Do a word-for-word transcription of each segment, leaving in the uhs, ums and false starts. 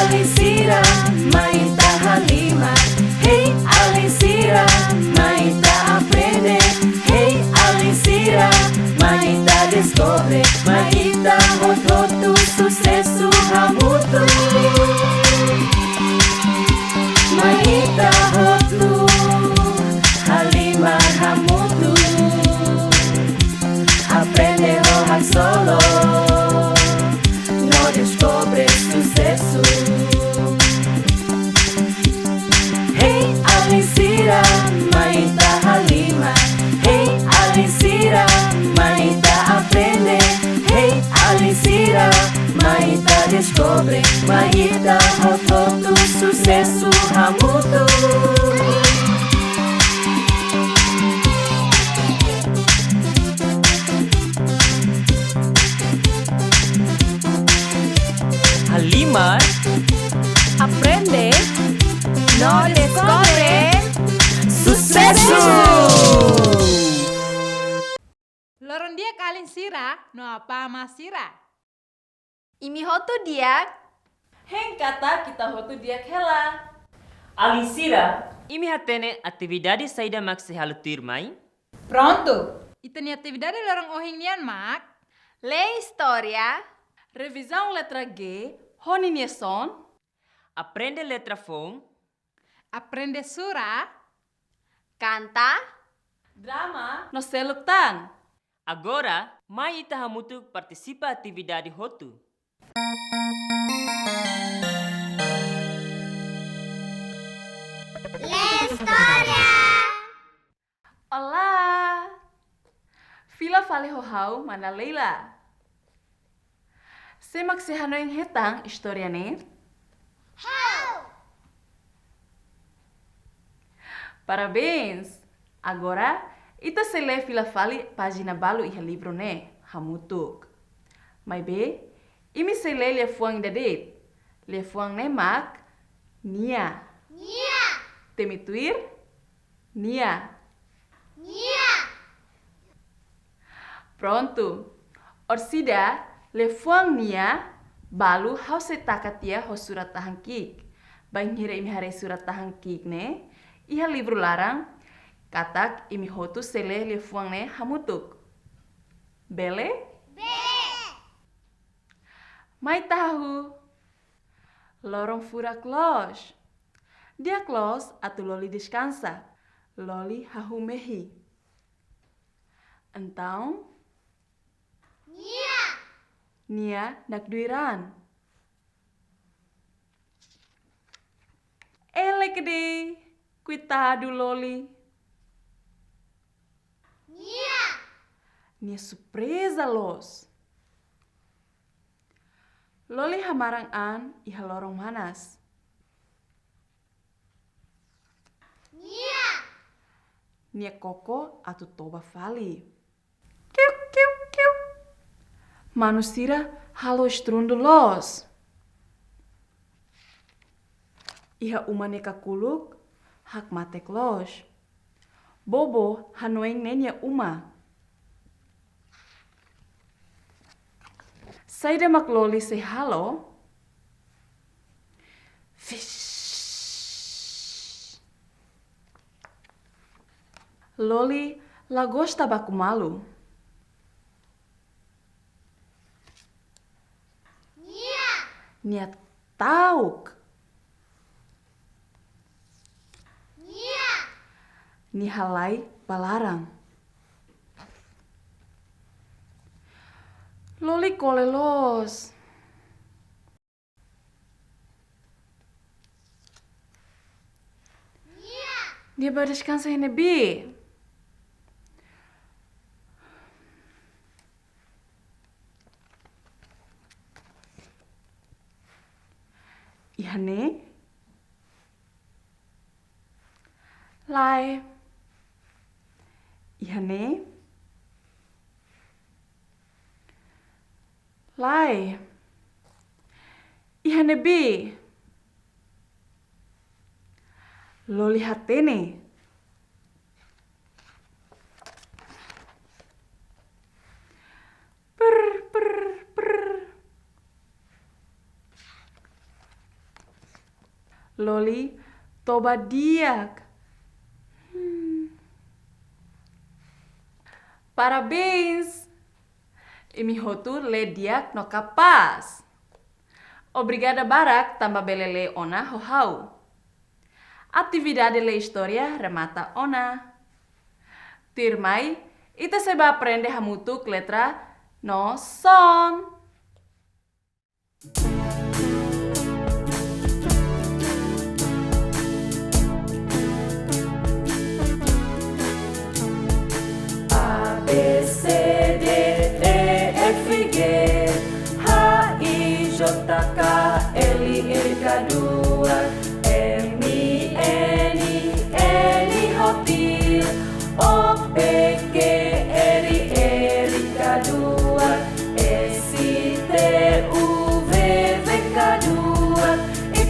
Alin sira, mai ita halimar. Hey, alin sira, mai ita aprende. Hey, alin sira, mai ita deskobre. Mai ita hotu-hotu susesu hamutuk. Mai ita hotu halimar hamutuk. Aprende ho haksolok no deskobre susesu. Hey, alin sira, mai ita halimar. Hey, alin sira, mai ita aprende. Hey, alin sira, mai ita deskobre. Mai ita hotu-hotu susesu hamutuk. Halimar, aprende no deskobre susesu. Loron di'ak alin sira no apá amá sira. Imi hotu di'ak? Hein katak ita hotu di'ak hela. Alin sira, imi hatene atividade saida mak sei halo tuirmai? Prontu. Ita-nia atividade loron ohin nian mak: lee istória, revizaun letra G ho ninia son, aprende letra foun, aprende sura, kanta, drama no seluk tan. Agora, mai ita hamutuk partisipa atividade hotu. Lee istória. Olá! Fila fali ho ha'u, mana Leila. Sé mak sei hanoin hetan istória ne'e? Ha'u! Parabéns! Agora, ita sei lee fila fali pájina balu iha livru ne'e hamutuk. Maibé, imi sei lee liafuan ida de'it. Liafuan ne'e mak nia. Nia. Temi tuir, nia. Nia. Prontu. Orsida, liafuan nia balu ha'u sei taka tiha ho surat tahan ki'ik. Bainhira imi haree surat tahan ki'ik ne'e iha livru laran, katak imi hotu sei lee liafuan ne'e hamutuk. Bele? Bele. Mai ita hahú. Loron furak loos. Di'ak loos atu Loli deskansa. Loli hahú mehi. Entaun? Nia. Nia nakdui raan. Elek de'it, koitadu Loli. Nia. Nia surpreza loos. Loli hamaran an iha loron manas. Nia. Nia koko atu toba fali. Kiu, kiu, kiu. Manu sira halo estrundu loos. Iha uma nia kakuluk, hakmatek loos. Bobo hanoin ne'e nia uma. Saida mak Loli sei halo? Fish. Loli la gosta baku malu. Nia. Nia ta'uk. Nia. Nia halai ba laran. Loli kole loos. Nia. Nia bá deskansa iha ne'ebé? Iha ne'e? Lae. Iha ne'e? Lae. Iha ne'ebé? Loli hatene. Prr, prr, prr. Loli, toba di'ak. Hmm. Parabéns! Imi hotu lee di'ak no kapás. Obrigada barak tanba bele lee ona ho ha'u. Atividade lee istória remata ona. Tuirmai, ita sei bá aprende hamutuk letra no son. A, B, C, D, E, F, G, H, I, J, K, L, M, N, N, ho tiha, O, P, Q, R, R, K, S, T, U, V, V, K, Y, X,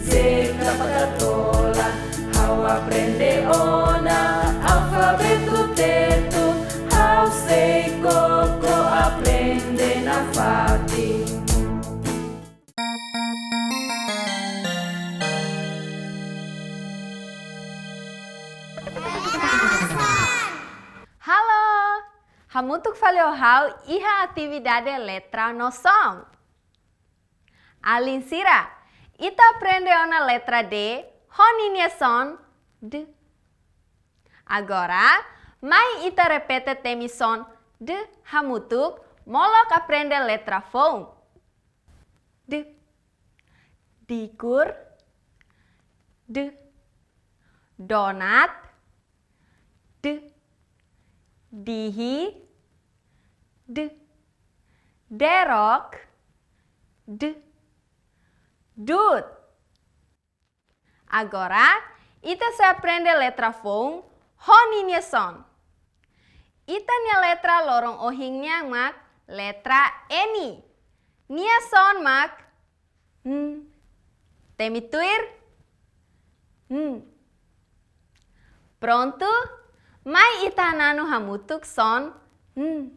Z, K, K, tola. Ha'u aprende ona alfabetu Tetun, ha'u sei koko aprende nafatin. Halo! Hamutuk fali ho ha'u iha atividade letra no son. Alin sira, ita aprende ona letra D, ho ninia son D. Agora, mai ita repete temi son D hamutuk, molok aprende letra foun. D. Dikur. D. Donat. D. Dihi. D. Derok. D. Dut. Agora, ita sei aprende letra foun ho ninia son. Ita-nia letra loron ohin nian mak letra N. Nia son mak N. Temi tuir? N. Prontu? Mai ita hananu hamutuk son N.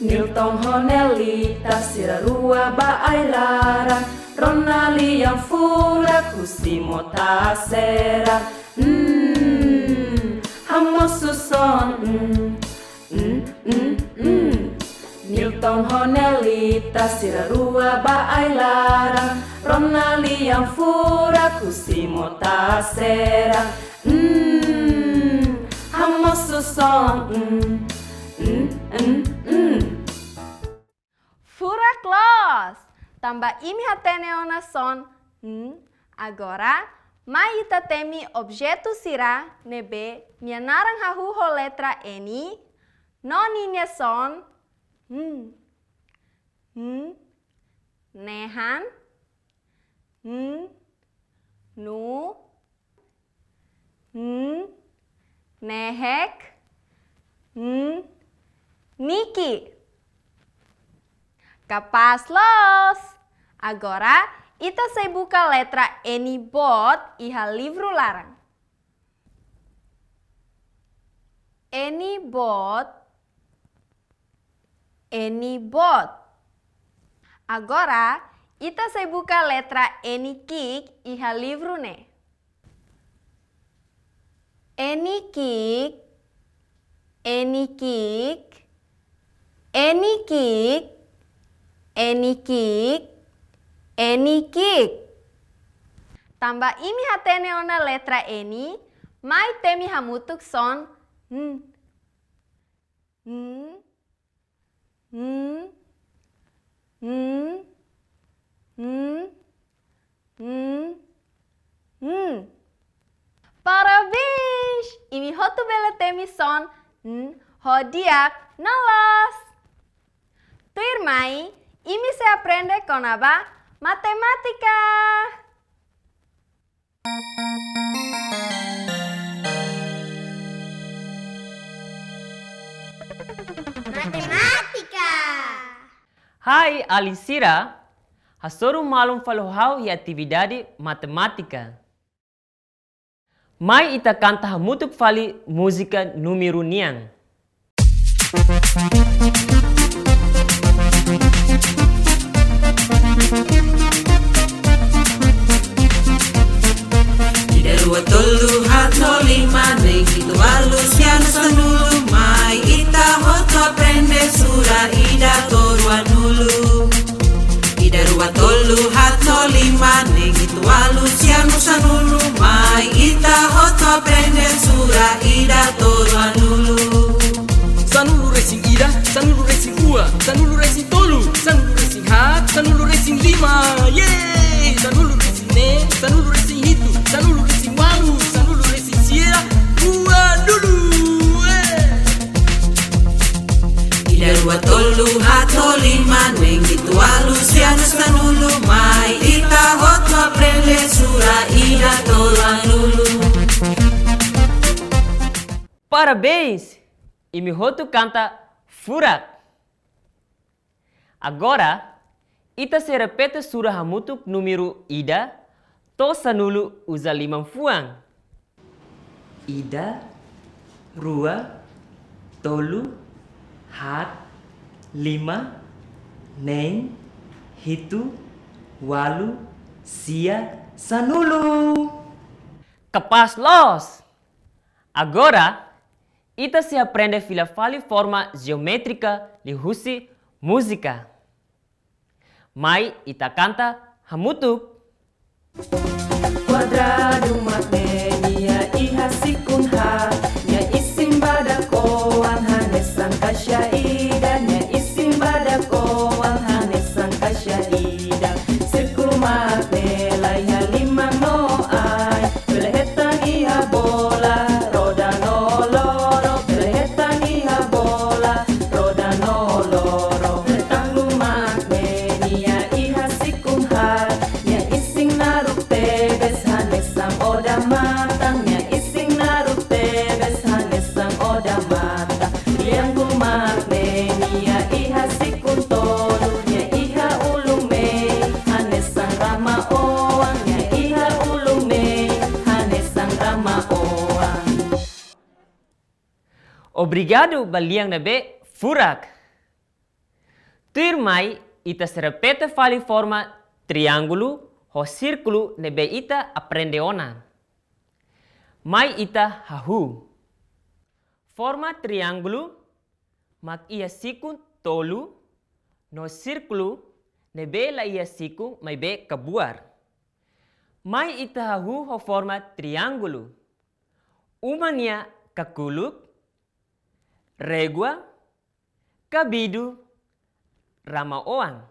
Nilton ho Nelita sira rua bá ai-laran, rona lian furak husi mota sira. Mm, hamosu son, mm, mm, mm, mm. Nilton ho Nelita sira rua bá ai-laran, rona lian furak husi mota sira. Mm, hamosu son, mm, mm, mm, mm. Furak loos! Tanba imi hatene ona son N, agora mai ita temi objetu sira ne'ebé nia naran hahú ho letra N, no ninia son N. N, nehan. N, nu. N, nehek. N, niki. Kapás loos! Agora, ita sei buka letra N boot iha livru laran. N boot, N boot. Agora, ita sei buka letra N ki'ik iha livru ne'e. N ki'ik, N ki'ik, N ki'ik, N ki'ik, N ki'ik. Tanba imi hatene ona letra N, mai temi hamutuk son N. N, n, n, n, n, n. Parabéns! Imi hotu bele temi son N ho di'ak no loos. Tuirmai, imi sei aprende kona-ba matemátika. Matemátika. Hai, alin sira, hasoru malu fali ho ha'u iha atividade matemátika. Mai ita kanta hamutuk fali múzika númeru nian. Ida, rua, tolu, haat, lima, neen, hitu, ualu, sia, neen, sanulu, mai ita hotu aprende sura ida to'o ruanulu. Ida, rua, tolu, haat, lima, neen, hitu, ualu, sia, neen, sanulu, mai ita hotu aprende sura ida to'o ruanulu. Sanulu-resin-ida, sanulu-resin-rua, sanulu-resin-tolu, sanulu-resin-haat, sanulu-resin-lima. Yeay! Sanulu-resin-neen, sanulu-resin-hitu, sanulu-resin-ualu, sanulu-resin-sia, ruanulu. Eh! Ida, rua, tolu, haat, lima, neen, hitu, ualu, sia, neen, sanulu, mai ita hotu aprende sura ida to'o ruanulu. Parabéns! Imi hotu kanta furak. Agora, ita sei repete sura hamutuk númeru ida to'o sanulu uza liman-fuan. Ida, rua, tolu, haat, lima, neen, hitu, ualu, sia, sanulu. Kapás loos! Agora, ita sei aprende fila fali forma jeométrika liuhusi múzika. Mai ita kanta hamutuk. Kuadradu mak ne'e, nia iha sikun haat, nia isin badak oan hanesan kaixa ida, nia isin badak oan hanesan kaixa ida. Sírkulu mak ne'e, la iha liman no ai, bele hetan iha bola, roda no loro, bele hetan iha bola, roda no loro. Retángulu mak ne'e, nia iha sikun haat, nia isin naruk tebes hanesan odamatan, nia isin naruk tebes hanesan odamatan. Triángulu mak ne'e, nia iha sikun tolu, nia iha ulun mehi hanesan rama-oan, nia iha ulun mehi hanesan rama-oan. Obrigadu ba lian ne'ebé furak. Tuirmai, ita sei repete fali forma triángulu ho sírkulu ne'ebé ita aprende ona. Mai ita hahú. Forma triángulu mak iha sikun tolu, no sírkulu ne'ebé la iha sikun maibé kabuar. Mai ita hahú ho forma triángulu. Uma nia kakuluk, régua, kabidu, rama-oan.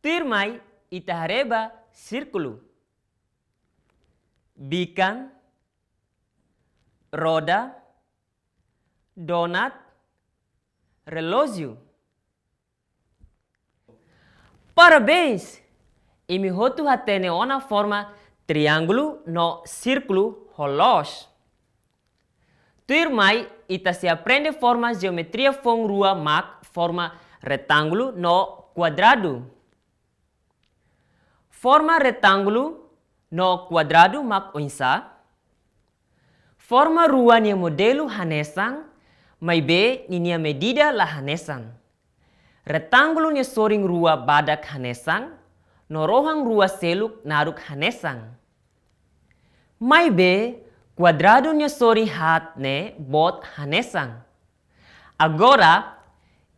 Tuirmai ita haree ba sírkulu, bikan, roda, donat, relójiu. Parabéns! Imi hotu hatene ona forma triángulu no sírkulu ho loos. Tuirmai, ita sei aprende forma jeometria foun rua mak forma retángulu no kuadradu. Forma retángulu no kuadradu mak oinsá? Forma rua nia modelu hanesan, maibé ninia medida la hanesan. Retángulu nia sorin rua badak hanesan, no rohan rua seluk naruk hanesan. Maibé, kuadradu nia sorin haat ne'e boot hanesan. Agora,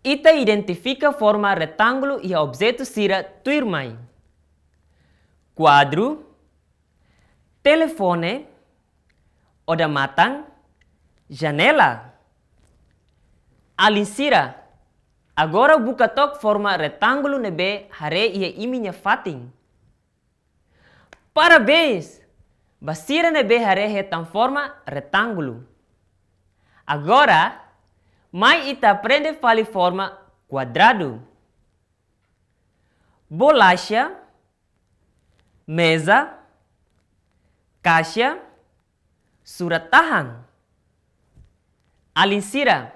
ita identifika forma retángulu iha objetu sira tuirmai: kuadru, telefone, odamatan, janela. Alin sira, agora buka took forma retángulu ne'ebé haree iha imi-nia fatin. Parabéns! Ba sira ne'ebé haree hetan forma retángulu. Agora, mai ita aprende fali forma kuadradu. Bolaxa, meza, kaixa, surat-tahan. Alin sira,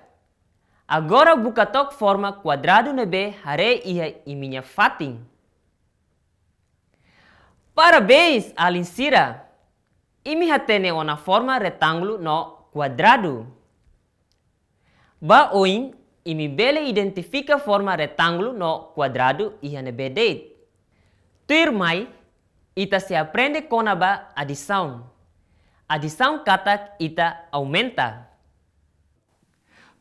agora buka took forma kuadradu ne'ebé haree iha imi-nia fatin. Parabéns, alin sira! Imi hatene ona forma retángulu no kuadradu. Ba oin, imi bele identifika forma retángulu no kuadradu iha ne'ebé de'it. Tuirmai, ita sei aprende kona-ba adisaun. Adisaun katak ita aumenta.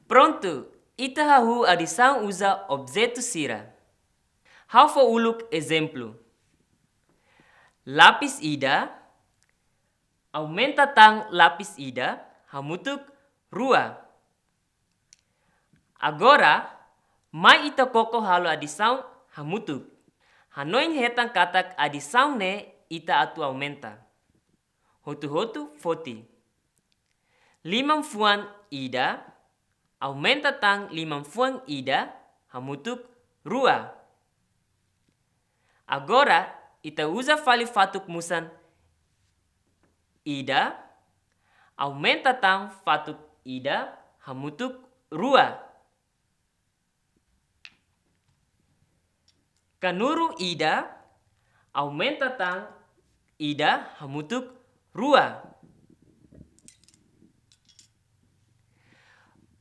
Prontu, ita hahú adisaun uza objetu sira. Ha'u fó uluk ezemplu. Lapis ida, aumenta tan lapis ida, hamutuk rua. Agora, mai ita koko halo adisaun hamutuk. Hanoin hetan katak adisaun ne'e ita atu aumenta. Hotu-hotu foti. Liman-fuan ida, aumenta tan liman-fuan ida, hamutuk rua. Agora, ita uza fali fatuk musan ida, aumenta tan fatuk ida, hamutuk rua. Kanuru ida, aumenta tan ida, hamutuk rua.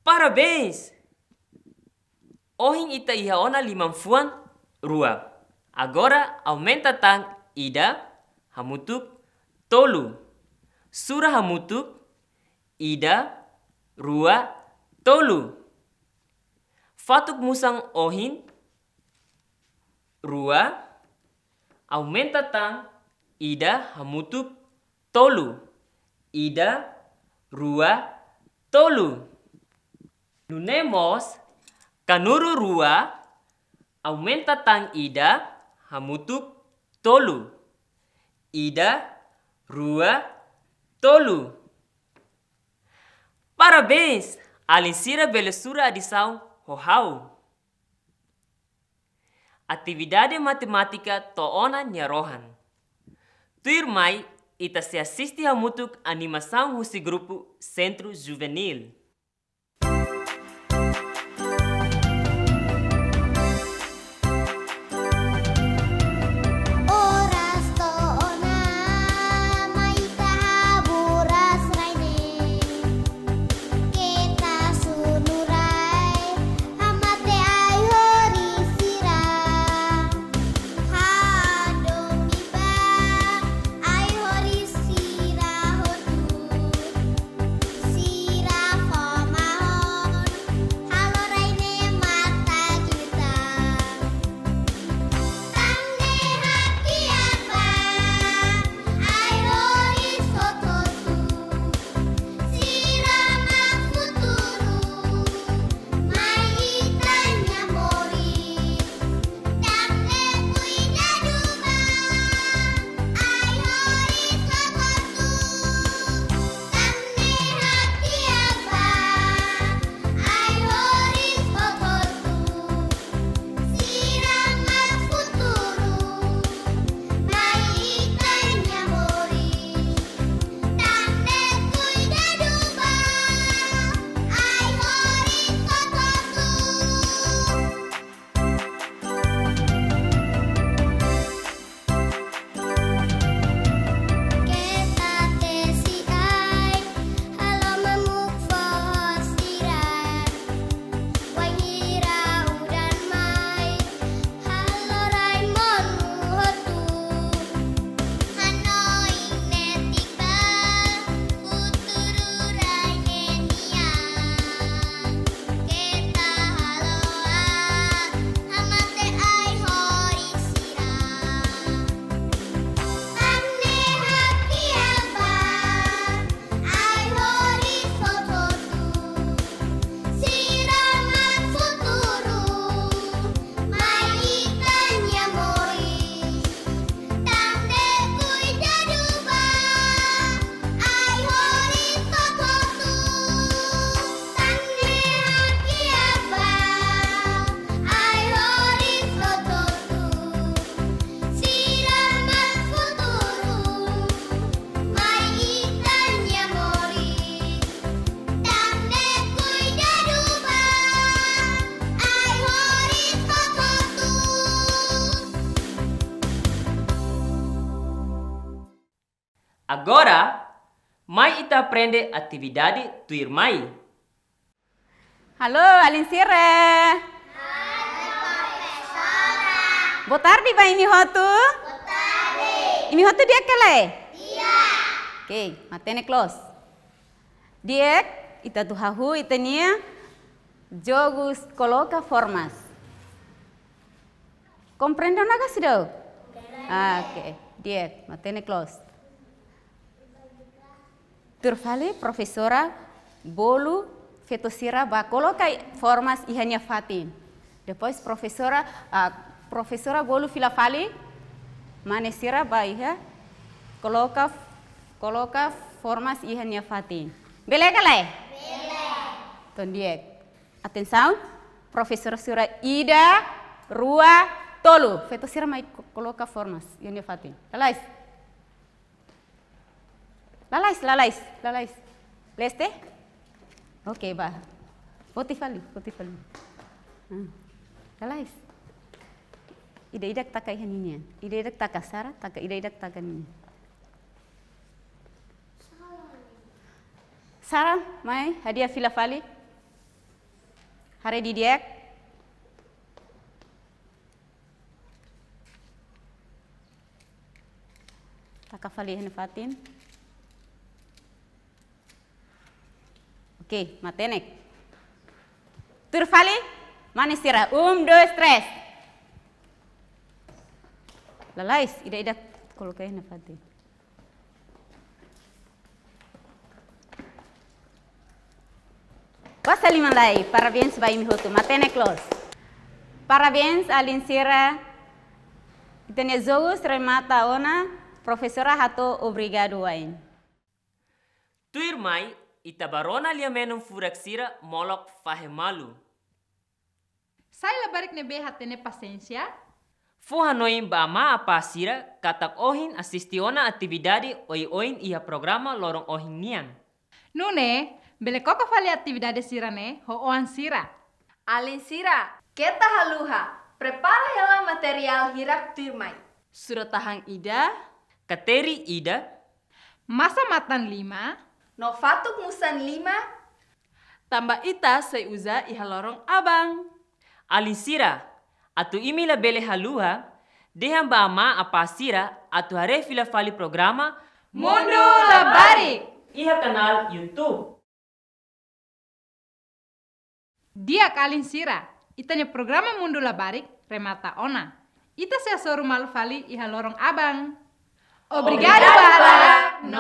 Parabéns! Ohin ita iha ona liman-fuan rua. Agora aumenta tan ida, hamutuk tolu. Sura hamutuk ida, rua, tolu. Fatuk musan ohin rua, aumenta tan ida, hamutuk tolu. Ida, rua, tolu. Nune'e mós, kanuru rua, aumenta tan ida, hamutuk tolu. Ida, rua, tolu. Parabéns! Alin sira bele sura adisaun ho ha'u. Atividade matemátika to'o ona nia rohan. Tuirmai, ita sei asiste hamutuk animasaun husi grupu Sentru Juvenil. Oras to'o ona, mai ita haburas rai ne'e. Keta sunu rai, hamate ai-horis sira. Hadomi ba ai-horis sira hotu. Sira fó mahon, halo rai ne'e matan ita. Tan ne'e hakiak ba ai-horis hotu-hotu. Sira mak futuru, mai ita-nia moris. Tan ne'e kuidadu ba ai-horis hotu-hotu. Tan ne'e hakiak ba ai-horis hotu-hotu. Sira mak futuru, mai ita-nia moris. Tan ne'e kuidadu ba ai-horis hotu-hotu. Keta tesi ai, halo mamuk foho sira. Wainhira udan mai, halo rai monu hotu. Hanoin netik ba futuru rai ne'e nian. Keta haluha, hamate ai-horis sira. Tan ne'e hakiak ba ai-horis hotu-hotu. Sira mak futuru, mai ita-nia moris. Tan ne'e kuidadu ba ai-horis hotu-hotu. Tan ne'e hakiak ba ai-horis hotu-hotu. Sira mak futuru, mai ita-nia moris. Tan ne'e kuidadu ba ai-horis hotu-hotu. Agora, Mai ita aprende atividade tuirmai. Halo, alin sira. Boa tarde ba imi hotu. Boa tarde. Imi hotu di'ak ka lae? Di'ak. Oke, matenek loos. Di'ak, ita atu hahú ita-nia jogu koloka formas. Komprende ona ka seidauk? Ah, oke. Di'ak, matenek loos. Tuir fali, profesora bolu feto sira ba koloka formas iha nia fatin. Depois, profesora, ah, profesora bolu fila fali mane sira ba iha koloka, koloka formas iha nia fatin. Bele ka lae? Bele. Entaun di'ak. Atensaun, profesora sira ida, rua, tolu. Feto sira mai ko-, koloka formas iha nia fatin. Lalais. Lalais, lalais, lalais. Leste? Oke, ba. Foti fali, foti fali. Hmm. Lalais. Ida-idak taka iha ninian. Ida-idak taka Sara, taka, ida-idak taka ninian. Sara, mai, hadi'a fila fali. Haree didi'ak. Taka fali iha nia fatin. Oke, matenek. Tuir fali, mane sira. Um, dois, três. Lalais, ida-idak koloka iha nia fatin. Basa liman lai, parabéns ba imi hotu, matenek loos. Parabéns, alin sira. Ita-nia jogus remata ona, profesora hato'o obrigadu wa'in. Tuirmai, ita bá rona lia-menon furak sira molok fahe malu. Sai labarik ne'ebé hatene pasiénsia. Fó hanoin ba amá apá sira katak ohin asiste ona atividade oioin iha programa loron ohin nian. Nune'e, bele koko fali atividade sira-ne'e ho oan sira. Alin sira, keta haluha, prepara hela materiál hirak tuirmai. Surat-tahan ida. Kateri ida. Masa-matan lima. No fatuk-musan lima. Tanba ita sei uza iha loron aban. Alin sira, atu imi labele haluha, dehan ba amá apá sira atu haree fila fali programa Mundu Labarik iha kanál YouTube. Di'ak alin sira, ita-nia programa Mundu Labarik remata ona. Ita sei hasoru malu fali iha loron aban. Obrigadu barak.